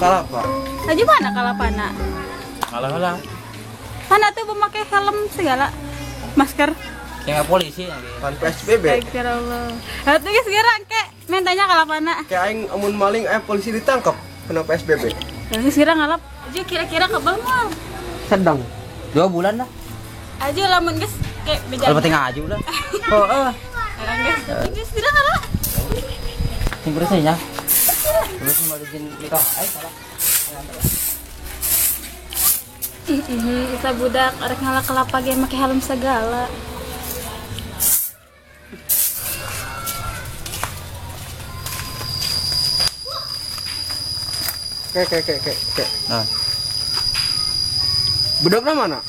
Kalapa. Aju mana kalapana? Ngalah-ngalah. Mana tuh memakai helm segala, masker. Kayak polisi pan PSBB. Astagfirullah. Atuh geus gerang ke mentanya kalapana. Kayak aing amun maling polisi ditangkap kena PSBB. Geus gerang ngalap. Aju kira-kira kebal moal. Sedang. 2 bulan lah. Aju lamun geus kayak bejana. Kalau penting aju lah. Heeh. Geus gerang ngalap. Sing kursinya. Terus mau izin nikah. Ai salah. Kita budak arek ngalak kelapa ge make helm segala. Ke. Nah. Bedogna mana?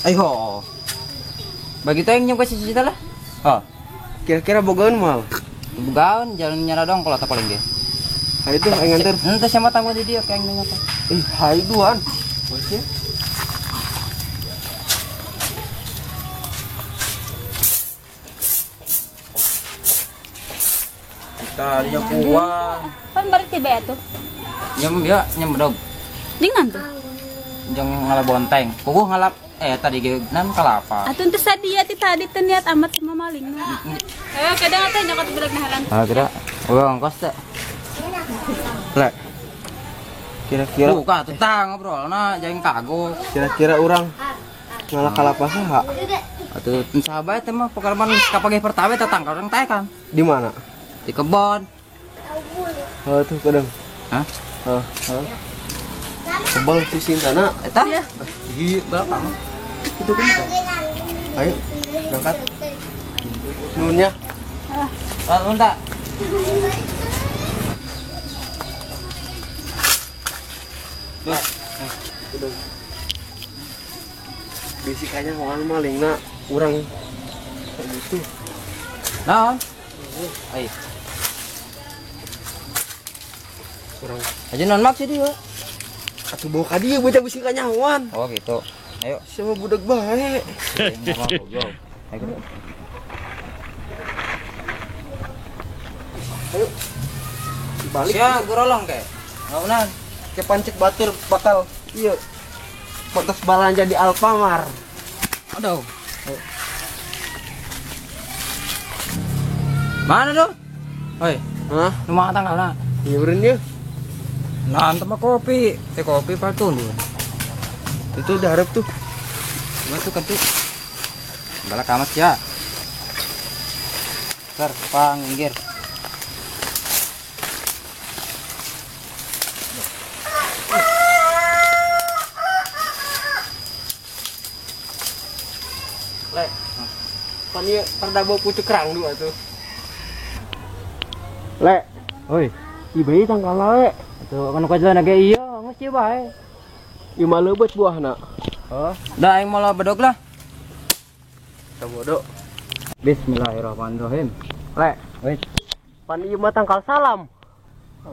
Ayo. Bagi teh yang nyam ke cita lah. Oh. Kira-kira bogaeun moal? Bogaeun jalan nyara dong kalau tak paling ge. Hayu tuh aing nganter. Henteu sama tamu di dia kayak nanya apa. Ih, hayu duan. Bosnya. Kita kuah. Pan bari tiba atuh. Nyem ya, nyem bedog. Dingan tuh. Jang ngalap bonteng. Puguh ngalap tadi ge nan kalapa. Atuh teu sadia ti tadi teu niat amat sama maling. Kadang atuh nyokot bedog naharan. Ah, kira. Uang kos teh. Le. Kira-kira buka tentang ngobrolna jangan kagok. Kira-kira urang ngalah kalapa saha? Atuh sahabat teh mah pokokna kapagih pertama teh tangkal urang teh kan. Di mana? Di kebon. Oh, tuh kadang. Hah? Heeh. Kebon sisi sana eta? Di belakang. Itu kan. Ayo, berangkat. Nuhun ya. Ah, nuhun tak. Duh, udah. Bisikannya mau malingna urang kayak gitu. Naon? Ayo. Urang. Aja non maksud dia. Atuh bawa ka dieu bocah bisi kanyahoan. Oh gitu. Ayo. Sama budak bae. Ayo. Ayo. Balik. Ya, gorolong ke. Ngaunan. Ke pancek batur bakal iya batas balanja di Alfamart. Aduh. Mana tuh? Oi, hah? Nu mah tanggalna. Iya beureun ieu. Nah, sama kopi. Teh kopi patun. Itu udah harap tuh. Batu kan tuh. Balak amat ya. Ser, pang minggir. Le, pan ieu perda bau pucuk kerang dua tuh. Le, oi, ieu bae tangkalna le. Atuh kan kajalan ge ieu, geus ieu bae. Ieu mah leubeut buahna. Oh, dah aing moal bedog lah. Teu bodoh. Bismillahirrahmanirrahim. Le, oi. Pan ieu mah tangkal salam.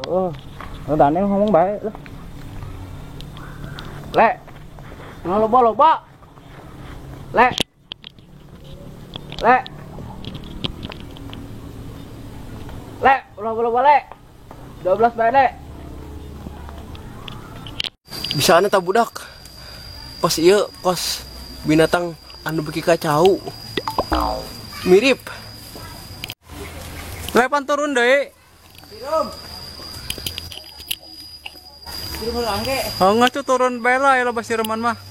Oh, oh dan ngomong bae lah. Le, loba-loba. Le. Le. Le, ulah-ulah le. 12 bae le. Bisa ana ta budak. Kos ieu kos binatang anu beuki kacau. Mirip. Le pan turun deui. Sirum. Sirum angke. Oh, ngacu turun bae lah ya loba siruman mah.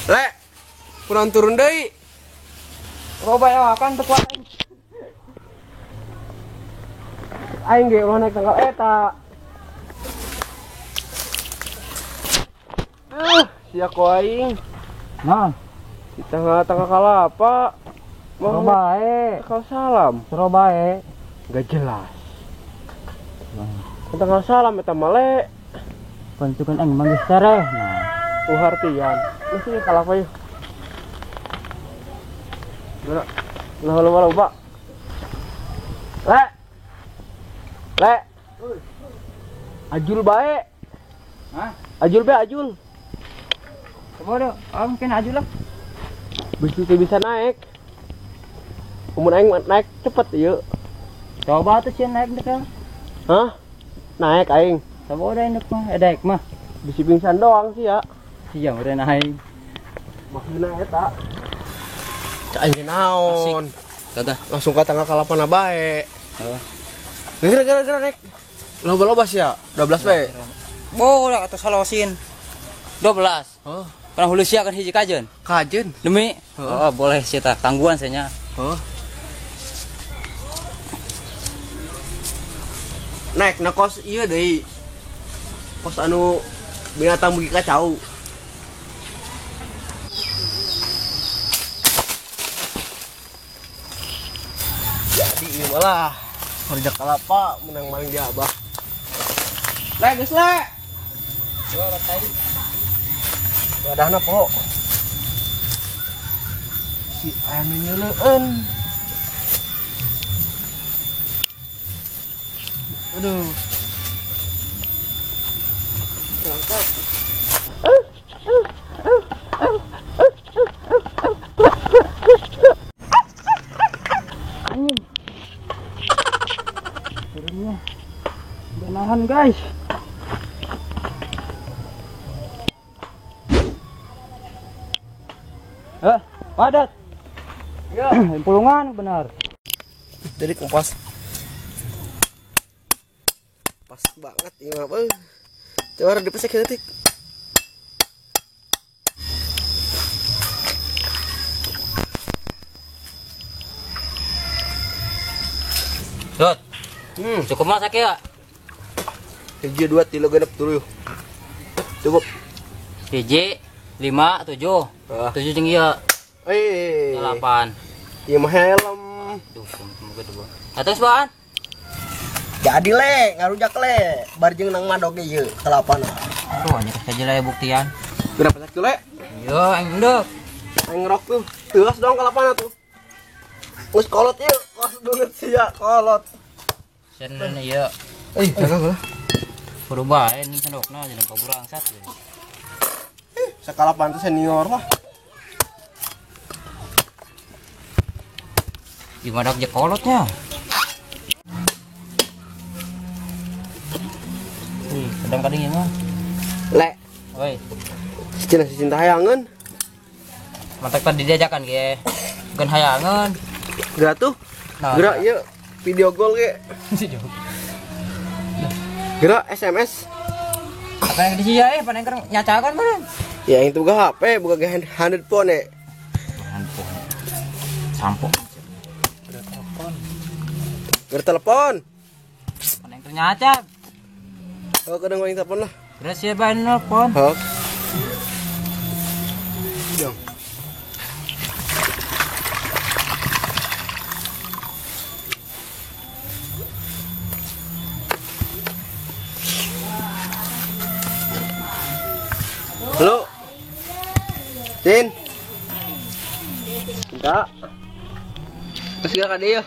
Le, kurang turun deui. Loba ya kan teu kuat. Aing ge ulah naik tanggal eta. Sia ku aing. Nah, kita tanggal kalapa. Mau bae. Tanggal salam. Sero bae. Enggak jelas. Tanggal salam eta mah le. Pancukan aing manggih sereh. Nah, uhartian. Mesti kalapa yeuh. Lah, loba loba. Le. Le. Ajul bae. Hah? Ajul bae, ajul. Coba dong, oh, mungkin aju lah. Bisa naik. Umur aing naik cepet ieu. Coba tuh sih naik deh kan. Hah? Naik aing. Coba udah naik mah, naik mah. Bisi pingsan doang sih ya. Iya, udah naik. Maksudna eta. Cak anjing naon. Kata langsung ka tangga kalapana bae. Heeh. Gara-gara naik. Loba-loba sih ya, 12 bae. Boh, atau salosin. 12. Oh. Pernah hulu sia kan hiji kajen? Kajen. Demi. Oh, boleh sih tah, tangguhan saya. Heeh. Naik na kos ieu deui. Kos anu binatang beuki kacau. Jadi ieu malah kerja kalapa menang maling di abah. Le geus le. Wadahna po. Si anu nyeuleun. Aduh. Langkap. Anjing. Turunnya. Udah nahan, guys. Padat. Ya, pulungan benar. Jadi kompas. Pas banget ini apa? Coba dipesek detik. Dot. Cukup masak ya? 1 2 3 6 7. Cukup. 1 5 7. 7 jeung ieu. 8. Ieu mah helm. Duh, semoga dua. Atas bahan. Jadi le, ngarujak le, bar jeung nang madog ieu kelapana. Aduh, anjir saja lah ya buktian. Berapa sak le? Yo, aing ndek. Aing ngerok tuh. Telas dong kelapana tuh. Geus kolot ieu, kos duit sia kolot. Sen ieu. Jaga lah. Kudu bae ini sendokna jeung paburangsat. Sakalapan tuh senior lah. Gimana aja kolotnya? Wih, kadang-kadang ini mah. Le. Oi. Cinta hayangan. Mantak tadi diajakan ge. Bukan hayangan. Gerak tuh. Nah, gerak yuk video call ge. Gerak SMS. Apa yang di sini ya, paling keur nyacakan meureun. Ya itu buka HP, buka ge handphone ya. Handphone. Sampo. Gerak telepon. Paling keur nyaca. Oh, kadang gua telepon lah. Terus siapa yang nelpon? Oh. Dong. Halo. Tin. Enggak. Terus gak ada ya?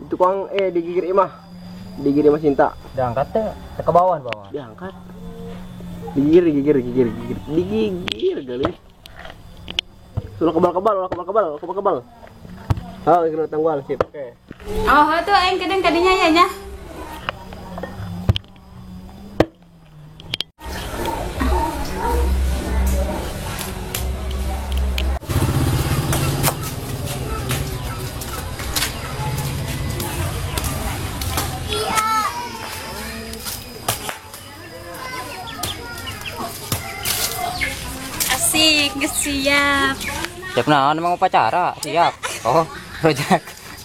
Tukang digigir imah. Digigir imah Sinta. Diangkat teh ke bawah bawah. Diangkat. Digigir. Digigir kali. Sudah kebal-kebal. Oh, kena tanggual sip. Oke. Oh, tuh aing kadang kadinya ya nya. Asik, siap. Siap naon emang upacara, siap. Oh, rujak.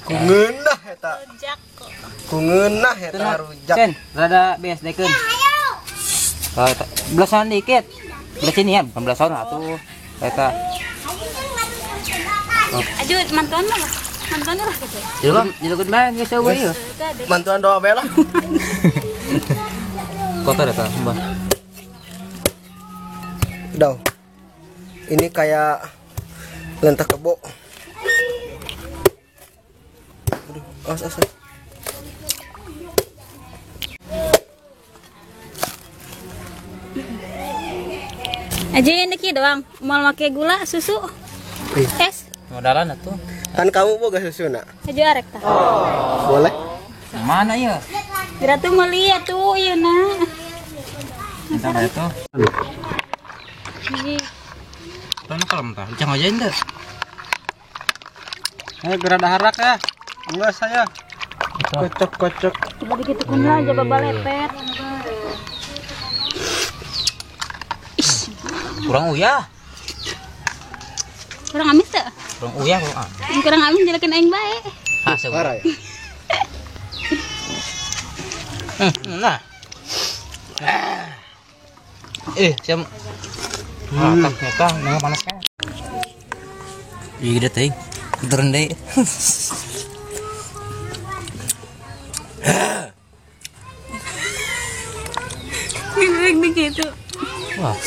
Ku ngeunah eta. Rujak kok. Ku ngeunah eta rujak. Sen, rada BSD-keun. Oh, belasan dikit. Belas sini ya, bukan belasan atuh. Eta. Aduh, mantuan lah. Mantuan lah gitu. Jilukeun bae geus eueuh ieu. Mantuan doa bae lah. Kotor eta, Mbah. Udah. Ini kayak lentah kebo. Aduh, as. Aja yang deki doang. Mau make gula, susu. Es. Modalan atuh. Kan kamu boga susu nak? Aja arek tah. Boleh. Mana ya? Kira tuh meuli atuh ieu na. Minta bayar tuh. Hiji. Mana kalau mentah? Jangan aja ente. Ayo gerak harak ya. Enggak saya. Kocok-kocok. Coba dikit kun lah aja babalepet. Kurang uyah. Kurang amis teu? Kurang uyah kurang ah. Kurang amis jelekeun aing bae. Ah, sewu. Parah ya. Nah. Siam. Ah, ternyata nengok panas kan. Iya gede teh. Turun deh. Ngireng gitu. Wah.